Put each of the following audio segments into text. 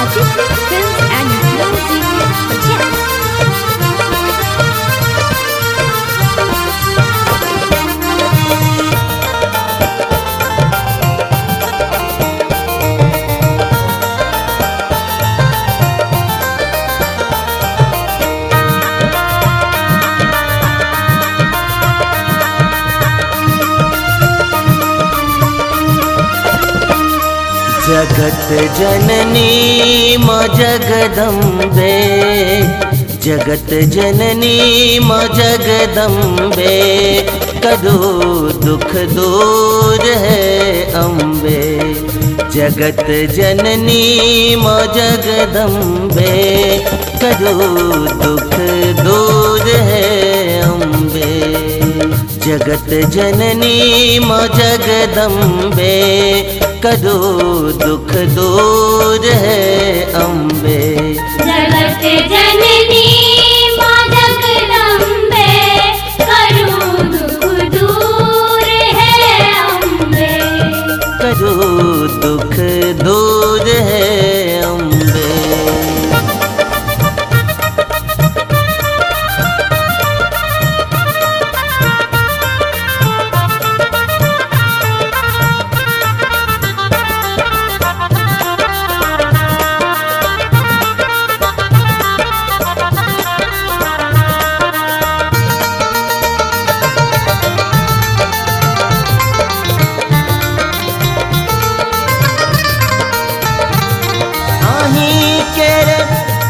Aditya Films and Music presents. जगत जननी माँ जगदम्बे, जगत जननी माँ जगदम्बे, करो दुख दूर है अम्बे। जगत जननी माँ जगदम्बे, करो दुख दूर है अम्बे। जगत जननी माँ जगदम्बे, करो दुख दूर है अम्बे। जगत जननी माँ जगदम्बे, करो दुख दूर है अम्बे। करो दुख दूर है अम्बे।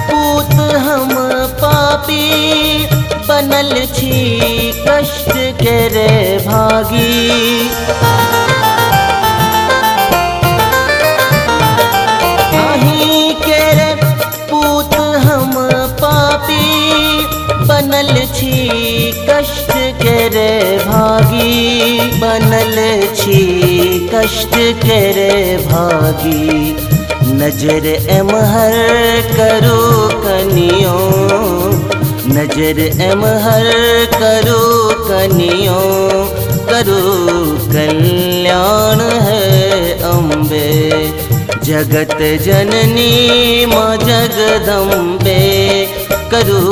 पूत हम पापी बनल छी कष्ट के रे भागी। अहीं के रे पूत हम पापी बनल छी कष्ट के रे भागी, बनल छी कष्ट के रे भागी। नजर एमहर करो कनियो, नजर एमहर करो कनियो, करो कल्याण है अम्बे। जगत जननी माँ जगदम्बे, करो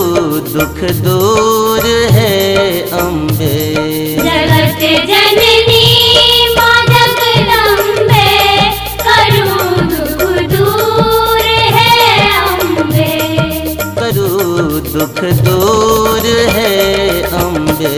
दुख दूर है अम्बे। जगत जननी माँ जगदम्बे, करो दुख दूर है अम्बे। करो दुख दूर है अम्बे।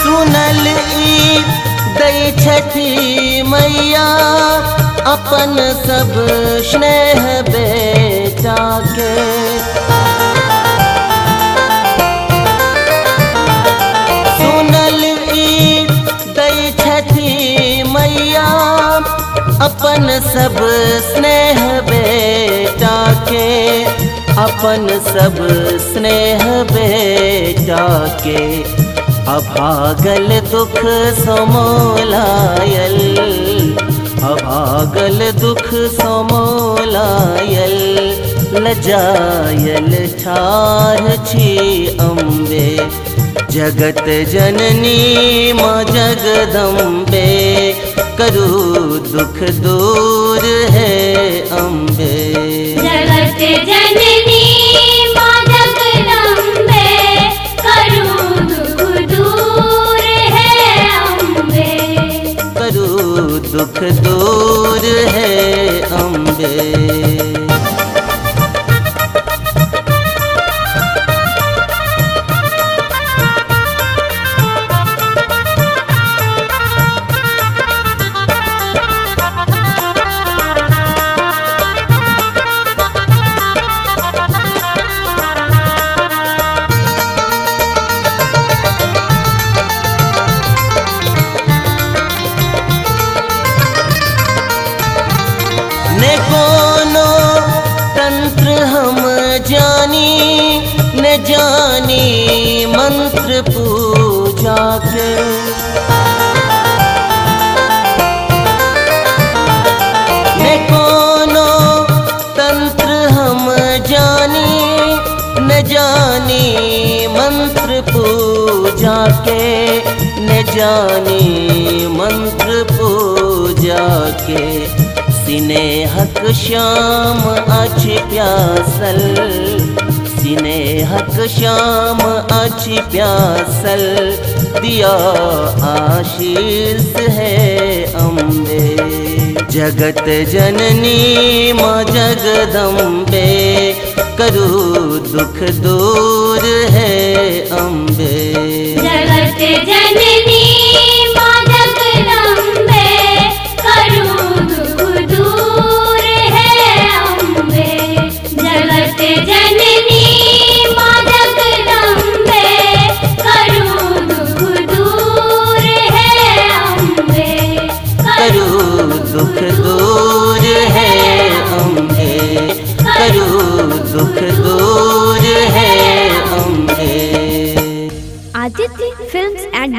सुनल ई दै छथि मैया अपन सब स्नेह बेटा के। सुनल ई दै छथि मैया अपन सब स्नेह बेटा के, अपन सब स्नेह बेटा के। अभागल दुख समोलायल, अभागल दुख समोलायल, लजायल ठार छी अम्बे। जगत जननी माँ जगदम्बे, करो दुख दूर है अम्बे। जगत जननी माँ जगदम्बे, करो दुख दूर है अम्बे। करो दुख दूर है अम्बे। ने को हम जानी न जानी मंत्र पूजा के। न कोनो तंत्र हम जानी न जानी मंत्र पूजा के, न जानी मंत्र पूजा के। स्नेहक श्याम अछि प्यासल, स्नेहक श्याम अछि प्यासल, दिया आशीष है अम्बे। जगत जननी माँ जगदम्बे, करू दुख दूर है अम्बे। जगत जननी माँ जगदम्बे, करू दुख दूर है अम्बे। जगत जननी माँ जगदम्बे, करू दुख दूर है अम्बे। करू दुख दूर है अम्बे, करू दुख दूर है अम्बे। Aditya Films and